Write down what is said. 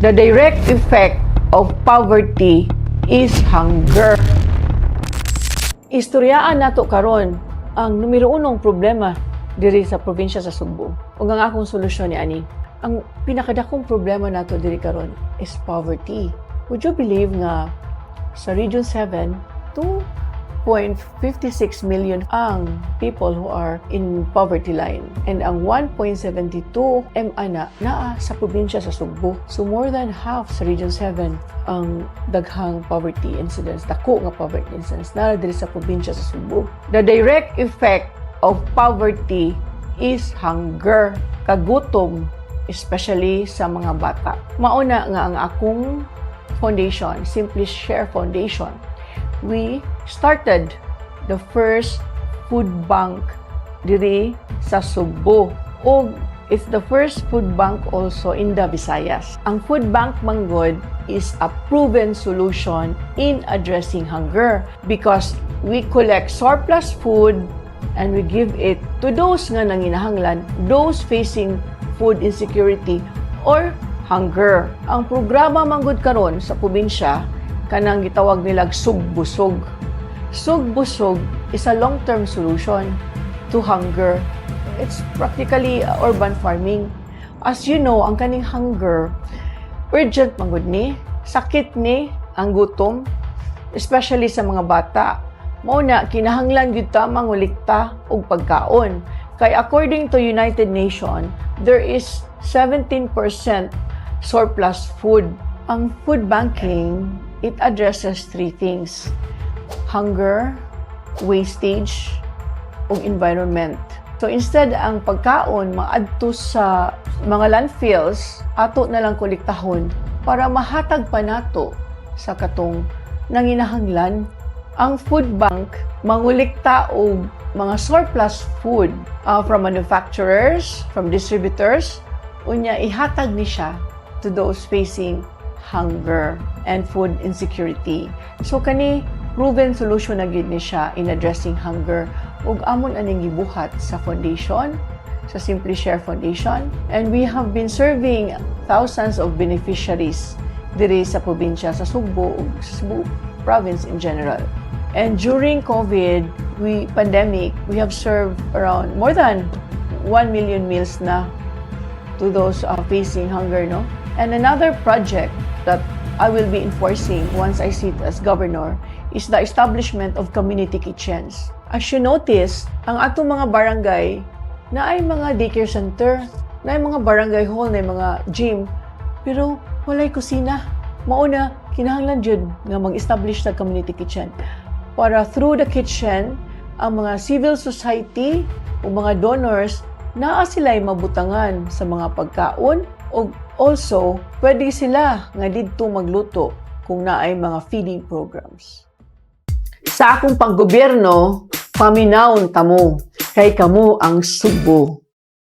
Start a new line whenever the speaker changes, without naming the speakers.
The direct effect of poverty is hunger. Istoryaan nato karon ang numero unong problema diri sa probinsya sa Sugbo. Ug ang akong solusyon ni ani. Ang pinakadakong problema nato diri karon is poverty. Would you believe nga sa Region 7, 2.56 million ang people who are in poverty line and ang 1.72 M ana naa sa probinsya sa Sugbo? So more than half sa Region 7 ang daghang poverty incidence, dako nga poverty incidence naa diri sa probinsya sa Sugbo. The direct effect of poverty is hunger, kagutom, especially sa mga bata. Mauna nga ang akong foundation, Simply Share Foundation, we started the first food bank diri sa Sugbo. Ug it's the first food bank also in the Visayas. Ang food bank manggod is a proven solution in addressing hunger because we collect surplus food and we give it to those nga nanginahanglan, those facing food insecurity or hunger. Ang programa manggod karon sa probinsya, kanang gitawag nilag Sugbusog. Sugbusog is a long-term solution to hunger. It's practically urban farming. As you know, ang kaning hunger, urgent manggod ni, sakit ni ang gutom, especially sa mga bata. Mao na kinahanglan gyud ta mangulikta og pagkaon. Kay according to United Nation, there is 17% surplus food. Ang food banking, it addresses three things: hunger, wastage, ug environment. So instead ang pagkaon maadto sa mga landfills, ato na lang kolektahon para mahatag pa nato sa katong nanginahanglan. Ang food bank mangulikta og mga surplus food from manufacturers, from distributors, unya ihatag ni siya to those facing hunger and food insecurity. So kani, proven solution na gyud ni siya in addressing hunger ug amon aning gibuhat sa foundation, sa Simply Share Foundation, and we have been serving thousands of beneficiaries diri sa probinsya sa Sugbo ug sa Cebu province in general. And during COVID we pandemic, we have served around more than 1 million meals na to those facing hunger, no? And another project that I will be enforcing once I sit as governor is the establishment of community kitchens. As you notice, ang atong mga barangay naay mga daycare center, naay mga barangay hall, naay mga gym, pero walay kusina. Mauna, kinahanglan jud nga mag-establish sa community kitchen para through the kitchen, ang mga civil society o mga donors, naa sila'y mabutangan sa mga pagkaon o also pwede sila nga didto magluto kung naay mga feeding programs. Sa akong panggobyerno, paminawon ta mo, kay kamo ang Sugbo.